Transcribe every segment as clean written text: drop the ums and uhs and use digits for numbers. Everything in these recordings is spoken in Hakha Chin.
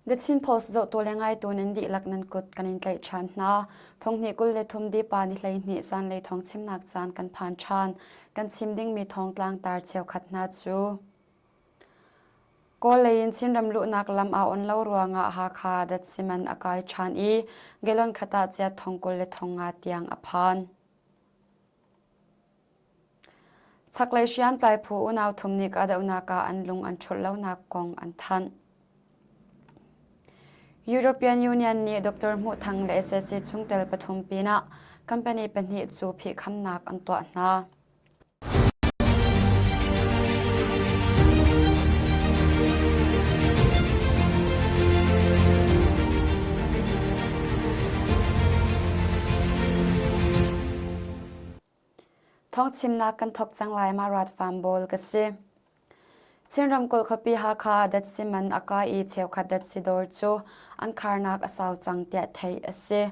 The Chin Post zohtu le ngaitu nan dihlak nan kut kan in tlaih ṭhan hna. Thonghnih 23 dipa ni 12 zanlei thawng chimnak caan kan phan ṭhan. Kan chim dingmi thawngtlang tar cheukhat hna cu Kawl lei in Chinram luhnak lam aa on lo ruangah Hakha datsi man a kai ṭhan i gallon khat ah ciat thong 20 le thong nga tiang a phan. Chaklei hriamtlai phu unau thum nih kahdohnak ah an lung an ṭhulh lonak kong an thanh. European Union nih Dr. Hmuh Thang le SAC chungtel pathum pinah company pahnih cu phihkhamnak an tuah hna. Thawngchimnak kan thawk cang lai ma rat farm bawl ka si. Chin ramkulh khuapi Hakha datsi man a kai i cheukhat datsi dawr cu an kharnak a sau cang tiah theih a si.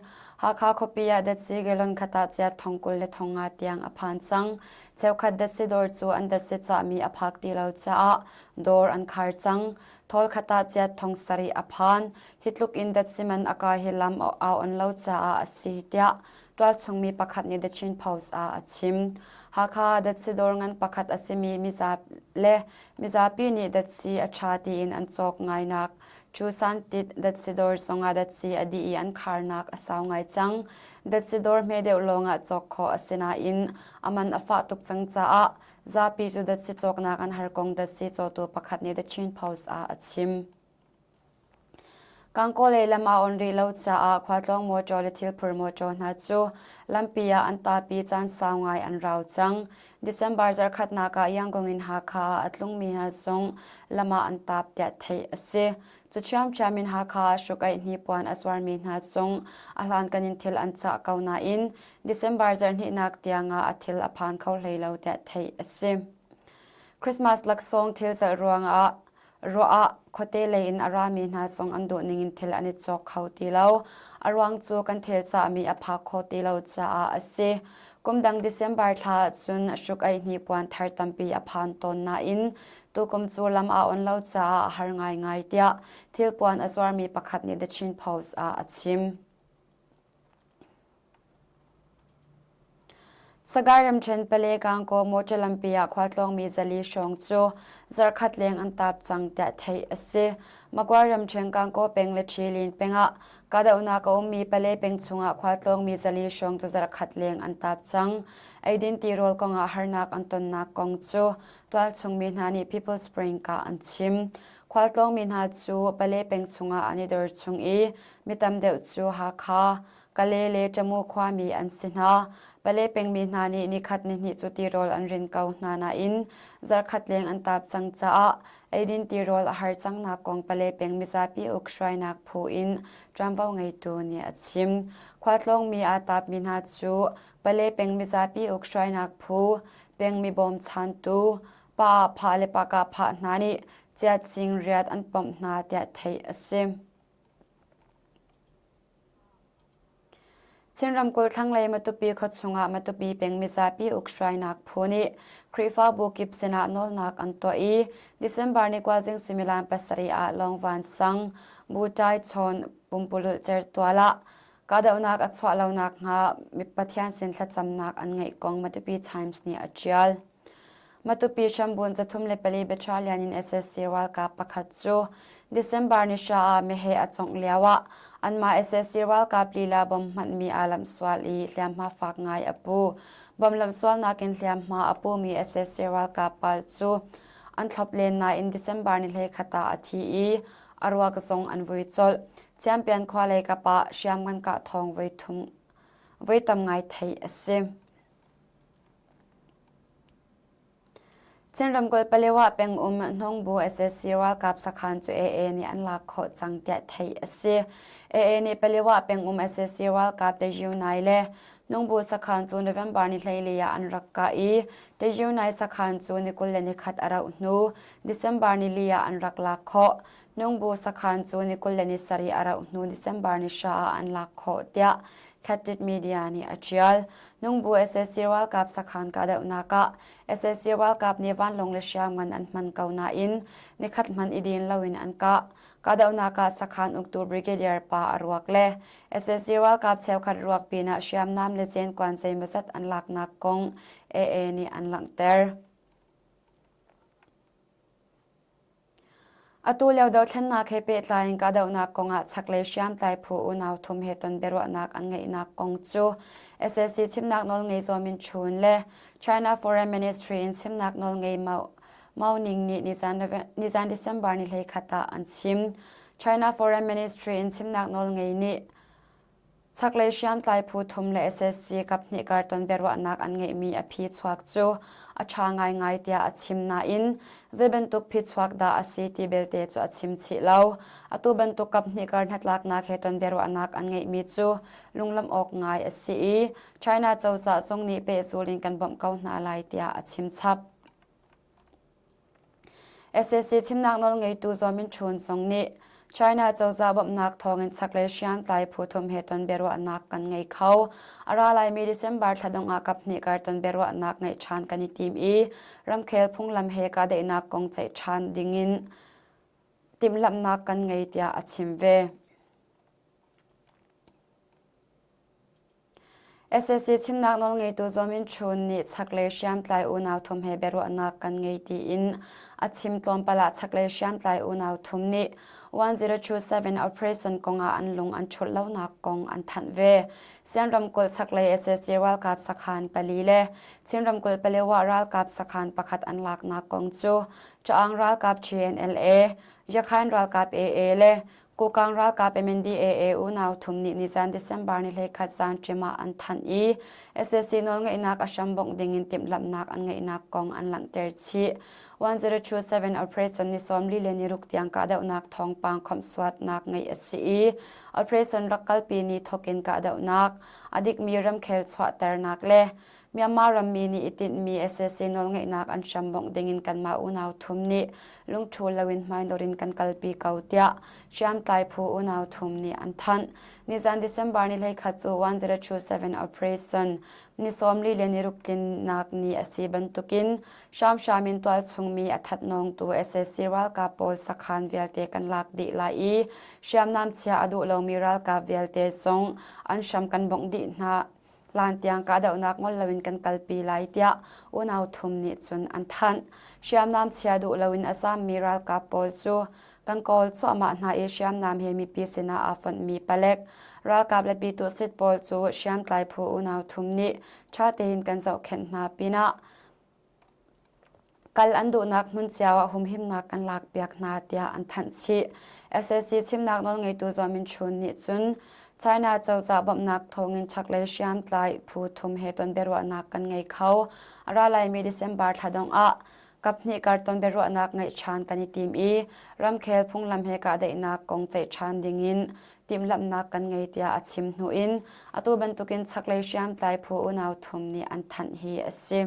Hakha khuapi ah datsi gallon khat ah ciat thong 20 le thong nga tiang a phan cang. Cheukhat datsi dawr cu an datsi cahmi a phak ti lo caah dawr an khar cang. Thawl khat ah ciat thong sarih a phan. Hi tluk in datsi man a kai hi lam a on lo caah a si tiah tualchung mi pakhat nih The Chin Post ah a chim. Hakha datsi dawr ngan pakhat a simi le mizapi nih datsi a ṭha tiin an cawk ngainak cu santit datsi dawr zongah datsi a dih i an kharnak a sau ngai cang. Datsi dawr hme deuh lawngah cawk khawh a si nain a man a fah tuk cang caah zapi cu datsi cawknak an har kong datsi cawtu pakhat nih The Chin Post ah a chim. Gangaw lei lam aa on rih lo caah khualtlawng mawṭaw le thilphur mawṭaw hna cu lampi ah an tapi caan sau ngai an rau cang. December zarhkhatnak ah Yangon in Hakha ah a tlungmi hna zong lam ah an tap tiah theih a si. Cu ṭhiamṭhiam in Hakha ah hruk-aih hnipuan a zuarmi hna zong a hlankan in thil an cah ko nain December zarhhnihnak tiang ah a thil a phan kho hlei lo tiah theih a si. Christmas laksawng thil zalh ruangah Ruah ah khuate lei in a rami hna zong an duh ning in thil an i cawk kho ti lo. A ruang cu kan thil cahmi a phak kho ti lo caah a si. Kum dang December thla ahcun hruk-aih hnipuan thar tampi a phan tawn nain tukum cu lam aa on lo caah a har ngaingai tiah thilpuan a zuarmi pakhat nih The Chin Post ah a chim. Sagaing ramṭhen Pale Gangaw mawṭaw lampi ah khualtlawngmi zali hrawng cu zarhkhat leng an taap cang tiah theih a si. Magway ramṭhen Gangaw peng le Ṭhilin peng ah kahdohnak a ummi Pale peng chungah khualtlawngmi zali hrawng cu zarhkhat leng an taap cang. Eidin tirawl kongah harnak an tonnak kong cu tualchung mi hna nih People Spring ah an chim. Khualtlawngmi hna cu Pale peng chungah an i dor chung i mi tam deuh cu Hakha, Kale le Tamu khuami an si hna. Pale pengmi hna nih nikhat nihnih cu tirawl an rin ko hna nain zarkhat leng an taap cang caah eidin tirawl a har cangnak kong Pale peng mizapi uk hruainak phu in ṭuanvo ngeitu nih a chim. Khualtlawngmi aa taapmi hna cu Pale peng mizapi uk hruainak phu, pengmi bawmchantu, pa phah le pakah phah hna nih ciatsing riat an pawmh hna tiah theih a si. Chin ramkulh thlanglei Matupi khuachung ah Matupi peng mizapi ukhruainak phu nih Khrihfabu kip sinah nawlnak an tuah i December ni kua zing suimilam pasarih ah Lawngvan sang Butai chawn pumpululh certual ah kahdohnak a chuah lo nakhnga Pathian sin thlacamnak an ngeih kong Matupi Times nih a ṭial. Matupi hrambun 34 Battalion in SSC ralkap pakhat cu December ni hra ah meheh a congh lioah anmah SSC ralkap lila bom hmanhmi aa lamhsual i hliamhma fak ngai a pu. Bom lamhsualnak in hliamhma a pumi SSC ralkap pal cu an thlop len nain December ni 11 ah a thi i a ruak zong an vui colh. Champion khua lei kap ah hriamngan kah thawng voi thum voi tam ngai theih a si. Chin ramkulh Palewa pengum Hnongbu SSC ralkap sakhan cu AA nih an lak khawh cang tiah theih a si. AA nih Palewa pengum SSC ralkap Tejiunai le Nungbu sakhan cu November ni 14 ah an rak kah i Tejiunai sakhan cu ni 21 a rauh hnu December ni li ah an rak lak khawh. Nungbu sakhan cu ni 27 a rauh hnu December ni hra ah an lak khawh tiah Khatit Media nih a ṭial. Nungbu SSC ralkap sakhan kahdohnak ah SSC ralkap nih vanlawng le hriamngan an hman ko nain nikhat hmanh i din loin an kah. Kahdohnak ah sakhan uktu Brigadier pa a ruak le SSC ralkap cheukhat ruak pinah hriamnam le zenkuan zeimawzat an laknak kong AA nih an langhter. Atu lio dothlennak he pehtlai in kahdohnak kong ah chaklei hriamtlai phu unau thum he ton biaruahnak an ngeihnak kong cu SAC chimnak nawlngei Zaw Min Chun le China Foreign Ministry in chimnak nawlngei Mao Ning nih nizan December ni 21 ah an chim. China Foreign Ministry in chimnak nawlngei nih Chaklei hriamtlai phu thum le SSC kaphnih kar ton biaruahnak an ngeihmi a phi chuak cu a ṭha ngaingai tiah a chim nain zei bantuk phichuak dah a si ti belte cu a chim chih lo. Atu bantuk kaphnih kar hnatlaknak he ton biaruahnak an ngeihmi cu lunglamh awk ngai a si i China cozah zong nih pehzul in kan bawmh ko hna lai tiah a chim chap. Sac chimnak nawlngeitu Zaw Min Htun zong nih China cozah bawmhnak thawngin chaklei hriamtlai phu thum he ton biaruahnak kan ngei kho. A ra laimi December thla dongh ah kaphnih kar ton biaruahnak ngeih ṭhan kan i tim i ramkhel phunglam he kahdaihnak kong ceih ṭhan dingin timhlamhnak kan ngei tiah a chim ve. Sac chimnak nawlngeitu Zaw Min Chun nih chaklei hriamtlai unau thum he biaruahnak kan ngei tiin a chim tlawmpal ah chaklei hriamtlai unau thum nih 1027 operation kongah an lung an ṭhulh lonak kong an thanh ve. Sian ramkulh chaklei sac ralkap sakhan pali le Chin ramkulh Palewa ralkap sakhan pakhat an laknak kong cu Chaang ralkap TNLA, Yakhain ralkap AA le Kokang ralkap MNDAA unau thum nih nizan December ni 21 zan ṭim ah an thanh i SAC nawlngeihnak a hrambongh dingin timhlamhnak an ngeihnak kong an langhter chih. 1027 operation ni 46 tiang kahdohnak thawngpang khawmhsuatnak ngeih a si i operation rak kalpi ni thokin kahdohnak, a dikmi ramkhel chuahternak le Myanmar rammi nih i tinhmi sac nawlngeihnak an hrambongh dingin kanmah unau thum nih lungṭhul loin hmainawr in kan kalpi ko tiah hriamtlai phu unau thum nih an thanh. Nizan December ni 21 cu 1027 operation ni 46 tlinnak ni a si bantukin hramhram in tualchungmi a thatnawngtu sac ralkap pawl sakhan vialte kan lak dih lai i hriamnam chia a duh lomi ralkap vialte zong an hram kan bongh dih hna Hlan tiang kahdohnak ngol loin kan kalpi lai tiah unau thum nih cun an thanh. Hriamnam chia duh loin a zaammi ralkap pawl cu kan kawl cuahmah hna i hriamnam he mipi sinah aa fonhmi palek ralkap le pituhsit pawl cu hriamtlai phu unau thum nih ṭha tein kan zohkhenh hna pinah Kal an duhnak hmun cio ah humhimnak kan lakpiak hna tiah an thanh chih. SAC chimnak nawlngeitu Zaw Min Chun nih cun China cozah bawmhnak thawngin chaklei hriamtlai phu thum he ton biaruahnak kan ngei kho. A ra laimi December thla dongh ah kaphnih kar ton biaruahnak ngeih ṭhan kan i tim i ramkhel phunglam he kahdaihnak kong ceih ṭhan dingin timhlamhnak kan ngei tiah a chim hnu in atu bantukin chaklei hriamtlai phu unau thum nih an thanh hi a si.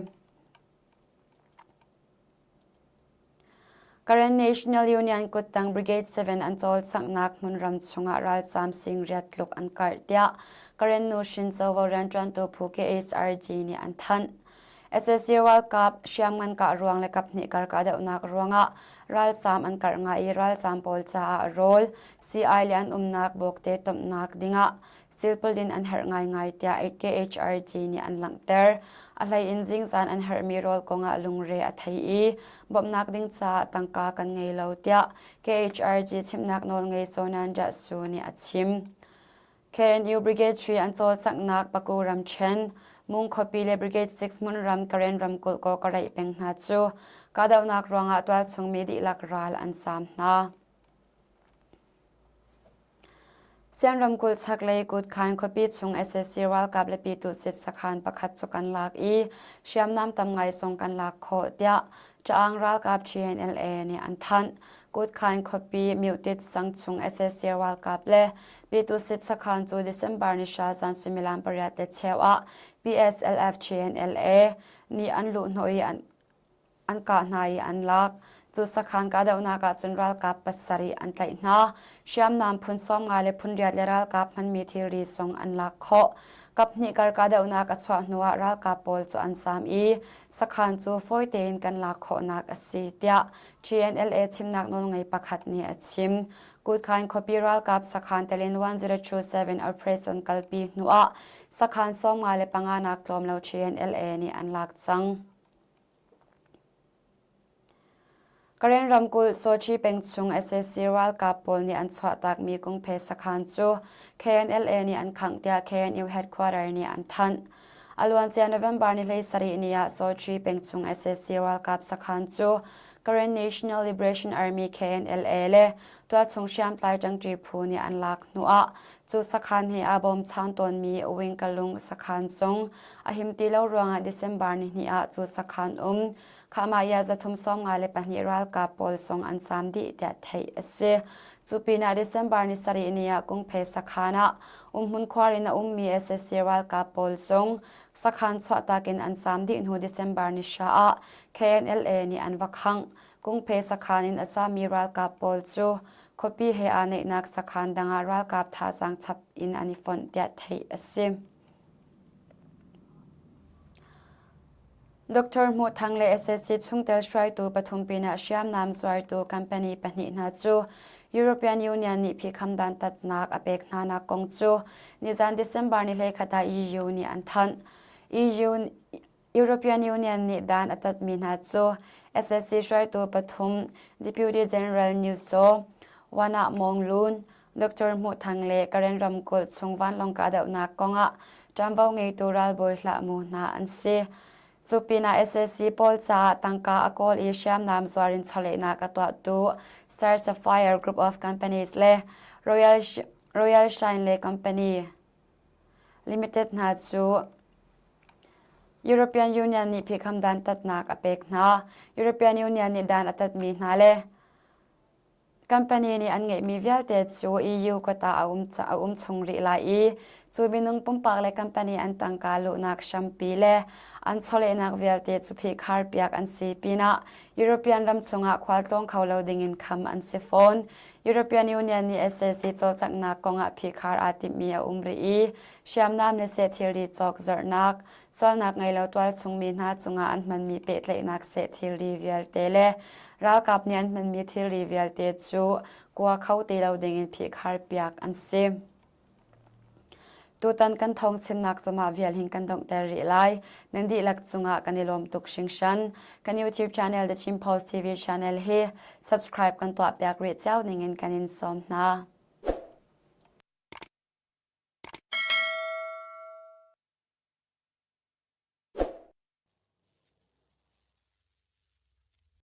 Karen National Union kuttang Brigade 7 an cawlcanghnak hmunram chungah ralzaam sing riat tluk an karh tiah Karen nuhrin covo rianṭuantu phu KHRG nih an thanh. SSC ralkap hriamngan kah ruang le kaphnih kar kahdohnak ruangah ralzaam an karh ngai i ralzaam pawl caah rawl, sii-ai le an umnak bawkte tomhnak dingah silpalin an herh ngaingai tiah KHRG nih an langhter. A hlei in zingzan an herhmi rawl kongah lungre a thei i bawmhnak ding caah tangka kan ngei lo tiah KHRG chimnak nawlngei Sonan Jasu nih a chim. KNU Brigade 3 an cawlcanghnak Paku ramṭhen, Mung khuapi le Brigade 6 hmunram Karen ramkulh Kawkaraih peng hna cu kahdohnak ruangah tualchung mi dihlak ral an saam hna. Sian ramkulh chaklei Kutkhan khuapi chung sac ralkap le Pyituhsit sakhan pakhat cu kan lak i hriamnam tam ngai zong kan lak khawh tiah Ṭaang ralkap TNLA nih an thanh. Kutkhan khuapi Myutit sang chung sac ralkap le Pyituhsit sakhan cu December ni hra zan suimilam pariat le cheu ah PSLF TNLA nih an luhhnawh i an an kah hna i an lak. Cu sakhan kahdohnak ah cun ralkap pasarih an tlaih hna. Hriamnam phun 50 le phun riat le ralkap hmanmi thilri zong an lak khawh. Kaphnih kar kahdohnak a chuah hnuah ralkap pawl cu an zaam i sakhan cu fawi tein kan lak khawhnak a si tiah TNLA chimnak nawlngei pakhat nih a chim. Kutkhan khuapi ralkap sakhan telin 1027 operation kalpi hnuah sakhan 55 nak tlawm lo TNLA nih an lak cang. Karen ramkulh Sochi peng chung sac ralkap pawl nih an chuahtakmi Kungphe sakhan cu KNLA nih an khangh tiah KNU headquarter nih an thanh. A luancia November ni 17 ni ah Sochi peng chung sac ralkap sakhan cu Karen National Liberation Army KNLA le tualchung hriamtlai ṭangṭi phu nih an lak hnuah cu sakhan he aa bawmchan tawnmi Wingkalung sakhan zong a him ti lo ruangah December nihnih ah cu sakhan um Khahmah 352 ralkap pawl zong an caam dih tiah theih a si. Cu pinah December ni sarih ni ah Kungphe sakhan ah umhmun khuar in a ummi sac ralkap pawl zong sakhan chuahtak in an caam dih hnu December ni hra ah KNLA nih an va khangh. Kungphe sakhan in a caammi ralkap pawl cu khuapi he aa neihnak sakhan dang ah ralkap thazaang chap in an i fonh tiah theih a si. Dr. Hmuh Thang le sac chungtel hruaitu pathum pinah hriamnam zuartu company pahnih hna cu European Union nih phihkham dantatnak a pek hnanak kong cu nizan December ni 21 ah EU nih an thanh. EU European Union nih dan a tatmi hna cu sac hruaitu pathum Deputy General New Saw, Wana Mong Lun, Dr. Hmuh Thang le Karen ramkulh chung vanlawng kahdohnak kongah ṭuanvo ngeitu ralbawi hlahmu hna an si. Cu pinah sac pawl caah tangka a kawl i hriamnam zuar in chawlehnak a tuahtu Star Sapphire Group of Companies le Royal, Royal Shine le Company Limited hna cu European Union nih phihkham dantatnak a pek hna. European Union nih dan a tatmi hna le Company nih an ngeihmi vialte cu EU quota a um, a um chung rih lai i cu minung pumpak le company an tangka luhnak hrampi le an chawlehnak vialte cu phihkhar piak an si pinah European ram chungah khualtlawng kho lo dingin kham an si fawn. European Union nih sac cawlcanghnak kongah phihkhar aa timhmi a um rih i hriamnam le seh thilri cawk zorhnak, sualnak ngei lo tualchungmi hna cungah an hmanmi pehtlaihnak seh thilri vialte le ralkap nih an hmanmi thilri vialte cu kua kho ti lo dingin phihkhar piak an si. Tutan kan thawng chimnak cumah vial hin kan donghter rih lai. Nan dihlak cungah kan i lawm tuk hringhran. Kan YouTube channel The Chin Post TV channel hi subscribe kan tuah piak rih cio ningin kan in sawm hna.